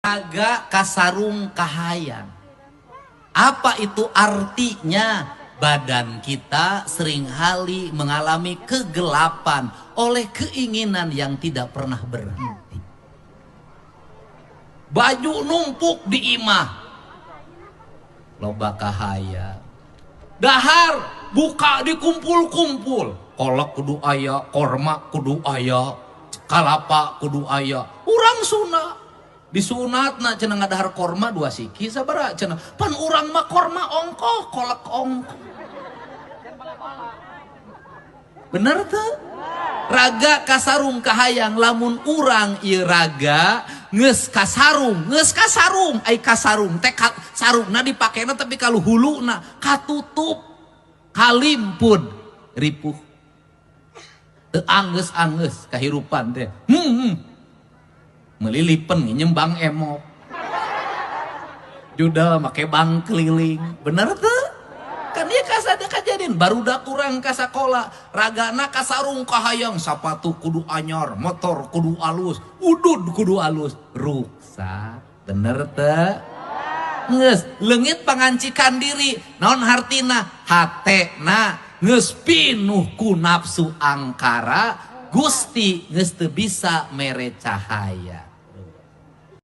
Raga kasarung kahayang. Apa itu artinya? Badan kita seringkali mengalami kegelapan oleh keinginan yang tidak pernah berhenti. Baju numpuk di imah, loba kahayang. Dahar buka dikumpul-kumpul. Kolak kudu aya, korma kudu aya, kalapa kudu aya. Urang sunat. Disunatna cenah ngadahar korma 2 siki sabaraha cenah. Pan urang mah korma ongkoh, kolak ongkoh. Bener tuh? Raga kasarung kahayang, lamun urang ieu raga geus kasarung, geus kasarung, ai kasarung teh sarungna dipakena tapi kalau huluna katutup kalimpun ripuh. Teu anggeus-anggeus kahirupan teh. Melilipen nyembang emok. Juda make bang keliling. Bener tuh? Kan ieu kasada kajadian barudak kurang ka sakola, ragana kasarung kahayang, sapatu kudu anyar, motor kudu alus, udud kudu alus, ruksak. Bener teu? Geus leungit pangancikan diri. Naon hartina? Hatena geus pinuh ku nafsu angkara, Gusti geus teu bisa mere cahaya.